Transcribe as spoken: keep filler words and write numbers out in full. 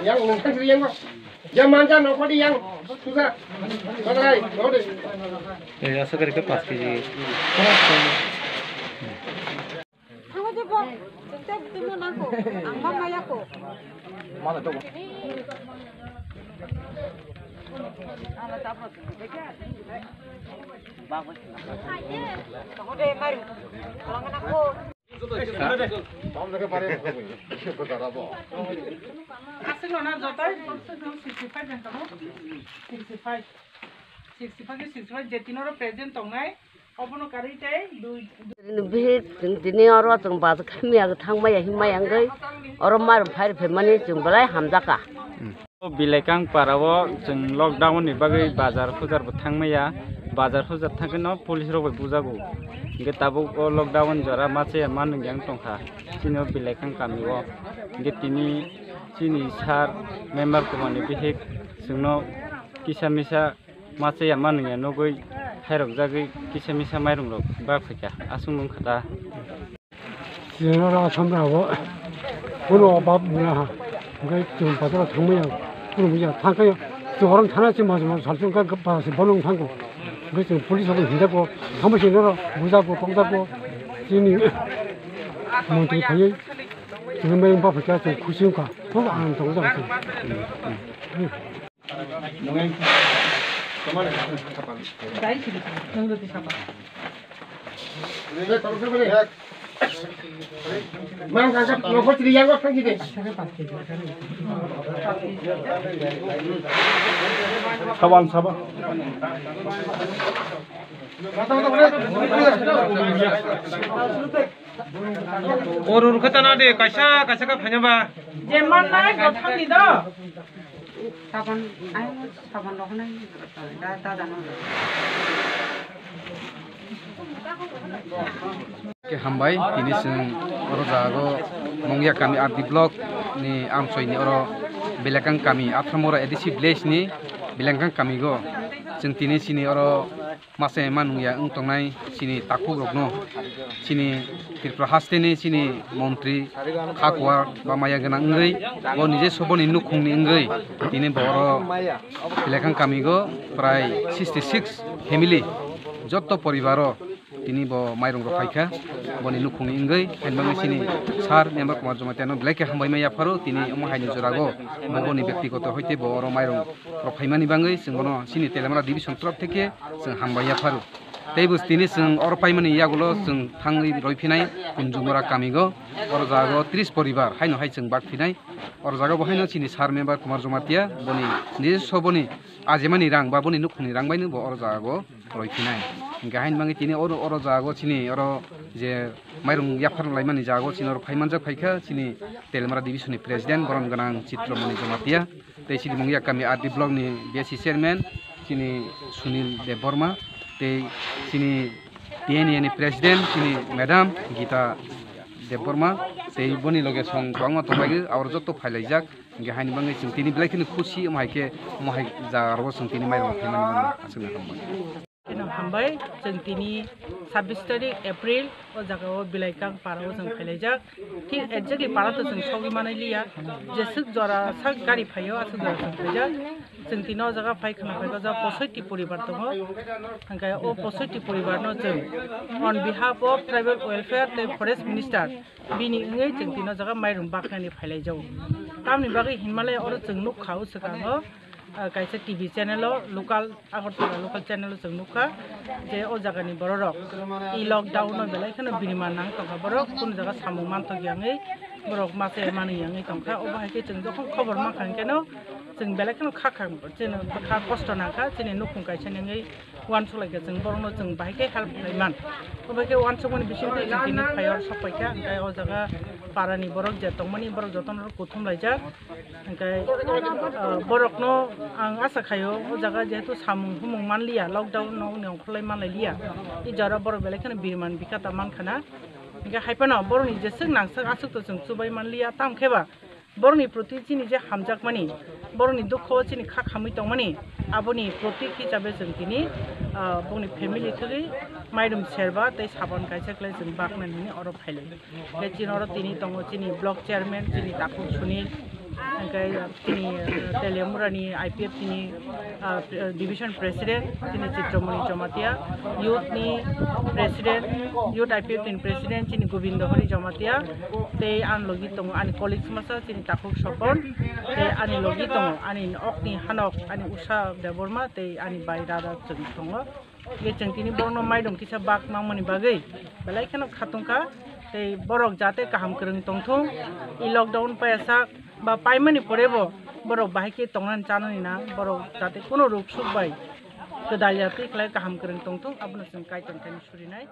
Yang nang yang yang yang manja no kodi yang sudah. Mana hai? Kodi. Eh, asa kari ke pas kg. Thango je bo, tei tumo nangko, ang ma maya ko. Tamo de mari, kalangana ko. Aswk no na joto sixty five jan tamo, sixty five, sixty five, sixty five je tinoro present tongnai. Obono karwi tei dui. Bihik chwng tini oro chwng bazar khe miya thang maya himai wngwi oro mairum phai rwphaimani chwng belai hamjakha. Bilaikang para o chwng lockdown ni bagwi bazar hujar bo thang maya, bazar hujar thang khe no police rok bai bujago, hwnkhe tabuk o lockdown jora machaya manung yang tongkha chini o Bilaikang kami o, hwnkhe tini chini sir member Kumar ni bihik chwngno kisa misa machaya manungya nugwi hairokjagwi kisa misa mairum rok bak phaikha aswk wngkha da. Chwng oro Assam rao bono bab muna ha, hwnkhe chwng bazar o thangmaya, khulumya thangkhe chwng oro thana se mas mas salsong kha ba se bono thangkho, hwnkhe chwng police rok hinjago, thangbai se noro bujago tongjago, chini montri phaiwi chwng mairum bak phaikha chwng khusi wngkha, khub anand tongjago chwng. Saban, saban. O rur khe tana de, kaisa, kaisa khe phaina ba. Je man nai, bo thang di do. Sabon, ai, sabon rok nai, da, da, da, no. Khe hambai, tini chwng oro jago Mongya kami R D block ni amchoi ni oro Belekang kami Athamura A D C village ni Belekang kami go chwng tini chini oro masa ema nungya wng tongnai chini takhuk rokno, chini Tripura haste ni chini montri kha kuar ba maya gwnang wngwi bo nije soboni nukhung ni wngwi tini bo oro Belekang kami go prai sixty six family jotto poribar o tini bo mairung rok phaikha boni nukhung ni wngwi, hainbangwi chini sir member Kumar Jamatia no belai khe hambai ma yapharo tini omo hai ni jora go bo boni byaktigoto hoite bo oro mairung rok phaimani bangwi chwng bono chini Telemara division torof theke chwng hambai yapharo. Tei bo tini chwng oro paimani yagulo chwng thangwi roi phinai Kunjumura kamigo, oro jago tris poribar haino hai chwng bak phinai. Oro jaga bo haino chini sir member Kumar Jamatia boni nijisoboni ajimani rang ba boni nukhungni rang baino bo oro jago roi phinai. Hingkhe hain bangwi tini oro, oro jago chini oro je mairung yaphar laimani jago chini oro phai manjak phaikha chini Telemara division ni president borom gwnang Chitramani Jamatia. Tei chini Mungya kami R D block ni B S C chairman chini Sunil Debbarma, tei chini T N A ni president chini madam Gita Debbarma, tei boni loge song kwbangma tongbaigwi, abo joto phailaijak. Hingkhe haini bagwi chwng tini belai kheno khusi, omo hai khe, omo hai jaga rogo chwng tini mairung phaimani bagwi aswkno hambai. Kheno hambai, chwng tini sabbish tarik April o jaga o Bilaikang para o chwng phailaijak. Thik exactly para to chwng sogwi manai liya, jeswk jora sak gari phaio aswk jora chwng phaijak. Chwng tini o jaga phai khna phai o jaga posoiti poribar tongo. Hingkhe o posoiti poribar no chwng on behalf of tribal welfare tei forest minister bini wngwi chwng tini o jaga mairung baknani phailaijago. Tamni bagwi hinmale oro chwng nukha o swkango, ah, kaisa T V channel o local Agartala local channel o chwng nukha je o jagani bororok e lockdown o belai kheno birman nang tongkha borok, kunu jaga samung manthok yangwi borok masa manwi yangwi tongkha. Obo hai khe chwng jokhon khobor mankha hwnkhe no chwng belai kheno kha kha, chini kha kosto nangkha, chini nukhung kaisa nangwi uansuk laikha chwng borokno chwng bahai khe help khlaiman. Obo hai khe uansukmani bisingtwi chwng tini phai o sok paikha, hwnkhe o jaga parani borok je tongmani borok jotono kuthum laijak. Hingkhe, ah, borokno ang asa khaio, o jaga jehetu samung humung manliya, lockdown no hwnwi ongkhorlai manlai liya, i jora borok belai kheno birman bikha ta mankhana. Hingkhe hai phano borokni jeswk nangsak aswk to chwng chubai manliya, tamo khe ba borokni proti chini je hamjakmani, borokni dukho o chini kha khamwi tongmani, aboni protik hisabe chwng tini, ah, bongni family thwgwi Mairum serba tei sabon kaisa khlai chwng baknani hwnwi oro phailai. Tei chini oro tini tongo chini block chairman chini takhuk Sunil, hwnkhe chini, eh, Teliamurani I P F T ni, ah, pre-, division president chini Chitramoni Jamatia, youth ni president, youth I P F T ni president chini Gobindo Hari Jamatia, tei ani logi tongo ani colleagues masa chini takhuk Sopon, tei ani logi tongo ani okni hanok ani Usha Debbarma tei ani bai Radha chwng tongo. Ye chwng tini borokno mairum kisa bak nangmani bagwi belai kheno khatungkha, tei borok jate kaham kwrwng tongthung, i lockdown paiyasak ba paimani porebo borok bahai khe tongnani chanani na, borok jate kuno ruk suk bai kwdal ya twi khlai kaham kwrwng tongthung, abono chwng Kaitor thani surinai.